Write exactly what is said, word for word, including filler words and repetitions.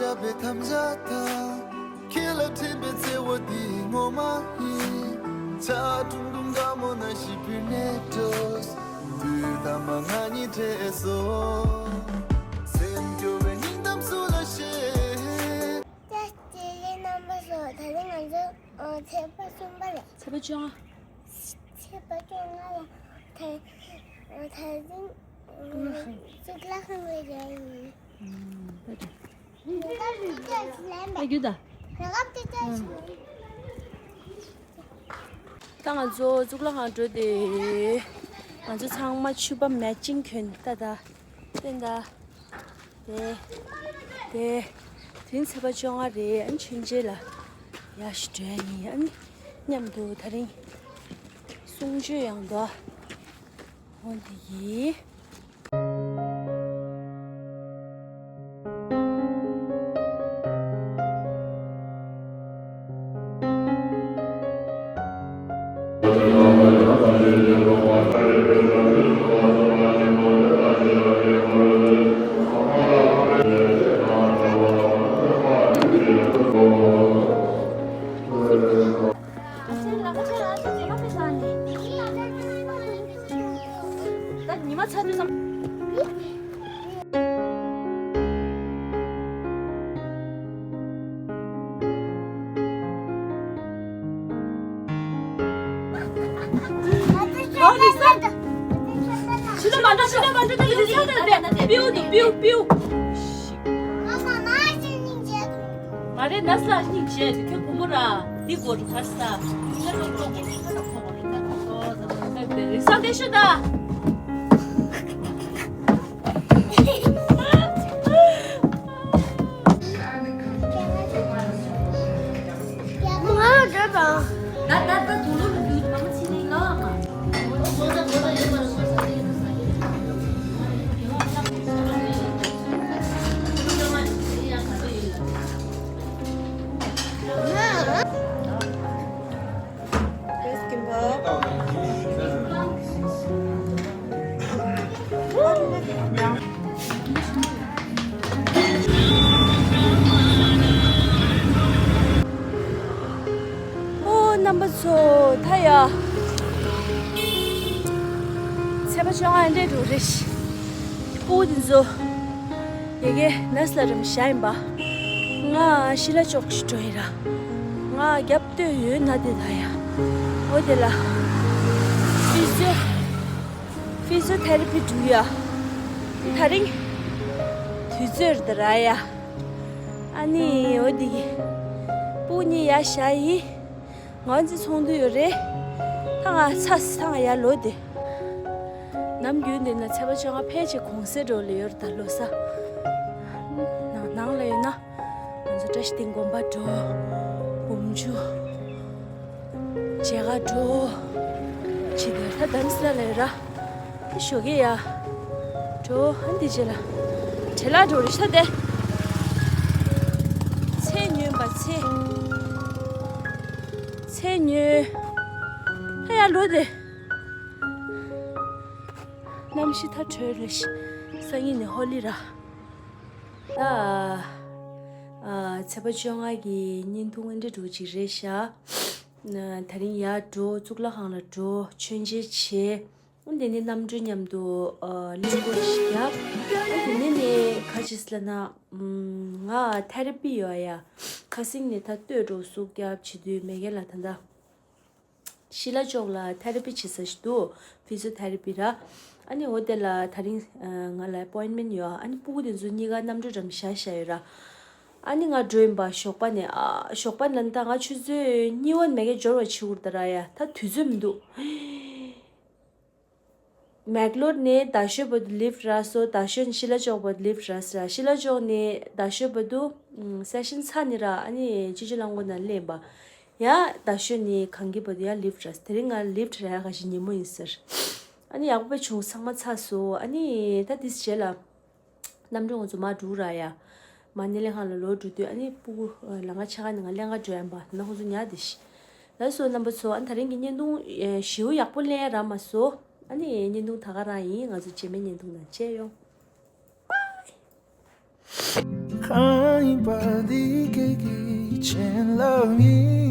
བྱ་བའི་དམ་བཅའ་དང་། ཁྱེད་ལ་འཕྲིན་པའི་བརྩེ་བ་འདི་ངོ་མ་ཡིན། ཆ་ཀྲུང་ཀྲུང་དགའ་མོ་ན་ཞིག་བུད་མེད་འགྲོ། དུས་ད་མ་ང་གཉིས་འཕྲད་སོ། སེམས་སྐྱོ་བའི་སྙིང་གཏམ་སུ་ལ་བཤད། ད་སྐྱེ་རེ་རྣམ་པ་སོ། ད་རིང་ང་ཚོ་ཨོ་ཚེས་པ་གསུམ་པ་ལ། ཚེས་པ་བཅོ་ལྔ། ཚེས་པ་བཅོ་ལྔ་ལ་ད་ཨོ་ད་རིང་ཨོ་གཙུག་ལག་ཁང་ལ་ཡོད་ཡིན། ཨུམ། ད་དེ། ད་རྒྱུ་ད། ད་ང་ཚོ་གཙུག་ལག་ཁང་འགྲོ་དེ། ང་ཚོ་ཚང་མ་ཕྱུ་པ་མེ་ཅིང་གྱོན་ད་ད། བསྟན་ད། དེ། དེ། དེ་རིང་ཚེས་པ་བཅོ་ལྔ་རེད། ཨ་ནི་མཆོད་མཇལ་ལ་ཡར་ཞིག་འགྲོ་ཡ་ཡིན། ཨ་ནི་མཉམ་དུ་ད་རིང་གསུང་ཆོས་ཡང་འདུག་འོ་འདི་ཡིན། ད་ཉི་མ་ཚ་དུས་ཙམ། ཕྱི་ལོགས་མ་འགྲོ། ཕྱི་ལོགས་མ་འགྲོ། ད་གི་ས་ད་དེ་པིའུ་དུ་པིའུ་པིའུ། ང་མ་མ་ཞིག་སྙིང་རྗེ། མ་རེད། ན་སླ་སྙིང་རྗེ་དེ་ཁྱོད་བུ་མོ་ར། འདི་སྒོ་རུ་ཁར་ས། ཁ་ལོ་ཁོ་ཁོ་ཁ་ལོ་ཁོ་ཁོ་ཁ་ལོ་ཁོ་ཁོ། རིག་སང་དེ་ཤོད་ད། ང་ལ་སྒྲོལ་དང་། ད་ད་ད་དུང་ལོ་ལོ་རྒྱུས་མང་ཆེ་ནི་ལོ་མ། ཨོ་རྣམ་པ་ཚོ། ད་ཡ། ཚེས་པ་བཅོ་ལྔ་འདྲ་འགྲོ་རེད། སྤུ་གུ་འདི་ཚོ། ཡ་གི་ནས་ལ་རིམ་བཞག་ཡིན་པ། ང་ཤི་ལ་ཅོག་ཞིག་འགྲོ་ཡིན་ར། ང་རྒྱབ་ལྟོས་ཡོད་ན་དེ་ད་ཡ། འོ་དེ་ལ། ཕི་ཟི་ཡོ། ཕི་ཟི་ཡོ་ཐེ་ར་པི་འགྲོ་ཡ། ད་རིང་། དུས་ཚོད་རེད་ད་ར་ཡ། ཨ་ནི་འོ་དེ་གི། སྤུ་གུ་གཉིས་ཡ་བཞག་ཡིན། ང་ཚོ་ཚོགས་འདུ་ཡོད་རེད། ད་ང་ཚ་ས་ད་ང་ཡར་ལོག་དེ། ནམ་རྒྱུན་དེ་ན་ཚེས་པ་བཅོ་ལྔ་ཕལ་ཆེར་གུང་སེང་འགྲོ་ལེ་ཡོད་རེད་ད་ལོ་གསར། ནང་ནང་ལ་ཡོད་ན། ང་ཚོ་བཀྲ་ཤིས་སྡིངས་དགོན་པ་འགྲོ། འབུམ་ཆུ། མཇལ་ཁ་འགྲོ། ཇི་ལྟར་ད་དམ་སྲི་ལ་ལ་ཡོད་ར། ཞོགས་ཀས་ཡ། འགྲོ་ཧན་དེ་རྗེས་ལ། བྲེལ་ལ་འགྲོ་རེ་ཤ་དེ། ཚེ་ཉོན་པ་ཚེ། ཚེ་ཉོན། ཧ་ཡ་ལོ་དེ། གནམ་གཤིས་ཐ་དྲོད་རེ་ཤ། སང་ཉིན་ནས་ཧོ་ལི་ར། ད། ཨ། ཚེས་པ་བཅོ་ལྔ་གི་བརྙན་ཐུང་ཨེ་འདྲ་འགྲོ་གཅིག་རེད་ཤག་ད་རིང་ཡར་འགྲོ། གཙུག་ལག་ཁང་ལ་འགྲོ། མཆོད་མཇལ་བྱེད། འོན་ཏེ་ནི་གནམ་གྲུའི་མཉམ་དུ་ཨ་གླིང་སྐོར་ཞིག་བརྒྱབ། ཨ་དེ་ནས་ནི་ག་ཅི་ཟེར་ལབ་ན། ཨམ། ང་ཐེ་ར་པི་ཡོད་ཡ། ཁ་སང་ནས་ད་ལྟོས་འགྲོ་ཟུག་བརྒྱབ་བྱེད་དུས་མེ་རྒྱལ་ལ་ད་ལྟ་ཤི་ལ་ཅོག་ལ་ཐེ་ར་པི་བྱེད་ས་ཞིག་འདུག་ཕི་ཟི་ཡོ་ཐེ་ར་པི་ར། ཨ་ནི་འོ་དེ་ལ་ད་རིང་ང་ལ་ཨེ་པོ་ཡིན་མེན་ཡོད། ཨ་ནི་སྤུ་གུ་དེ་ཚོ་གཉིས་ཀ་གནམ་གྲུ་འགྲམ་བཞག་བཞག་ཡོད་ར། ཨ་ནི་ང་འགྲོ་ཡིན་པ་ཞོགས་པ་ནས། ཨ་ཞོགས་པ་ནས་ད་ང་ཆུ་ཚོད་གཉིས་པ་མེ་རྒྱལ་འབྱོར་བ་བྱེད་དགོས་རེད་ད་ར་ཡ། ད་དུས་ཚོད་མི་འདུག་མེག་ལོར་ནས་རྡ་ཤོད་བར་དུ་ལིཕ་རག་སོང་། རྡ་ཤོད་ནས་ཤི་ལ་ཅོག་བར་དུ་ལིཕ་རག་སོང་། ཤི་ལ་ཅོག་ནས་རྡ་ཤོད་བར་དུ་སེ་ཤན་ཚར་ནས་ར། ཨ་ནི་སྤྱི་སྤྱོད་རླངས་འཁོར་ནང་སླེབས་པ། ཡ་རྡ་ཤོད་ནས་གངས་སྐྱིད་བར་དུ་ཡ་ལིཕ་རག་སོང་། དེ་རིང་ང་ལིཕ་རག་ཡ་ག་ཞིག་ཉིན་མོ་ཡིན་ཟེར། ཨ་ནི་ཡག་པོ་བྱུང་། ཚང་མ་ཚར་སོང་། ཨ་ནི་ད་དེའི་རྗེས་ལ། གནམ་གྲུ་ང་ཚོ་མར་འགྲོ་ར་ཡ། མར་སྣེ་ལེན་ཁང་ལ་ལོག་འགྲོ་དུས་ཨ་ནི་སྤུ་གུ་ལམ་ཁ་ཕྱེད་ཀ་ནས་ང་ལེན་ག་འགྲོ་ཡ་ཡིན་པ། ད་ནང་ཁོང་ཚོ་ཉལ་བསྡད་ཤག་ལགས་སོ་རྣམ་པ་ཚོ། ཨ་ནི་ད་རིང་གི་བརྙན་ཐུང་ཞེ་པོ་ཡག་པོ་ལེན་ཡ་རག་མ་སོང་། ཨ་ནི་བརྙན་ཐུང་ད་ག་རང་ཡིན། ང་ཚོ་རྗེས་མའི་བརྙན་ཐུང་ནང་མཇལ་ཡོང་། གང་ཡིན་པ་འདི་སྐད་ཀྱི་བྱིན་རླབས་ཡིན།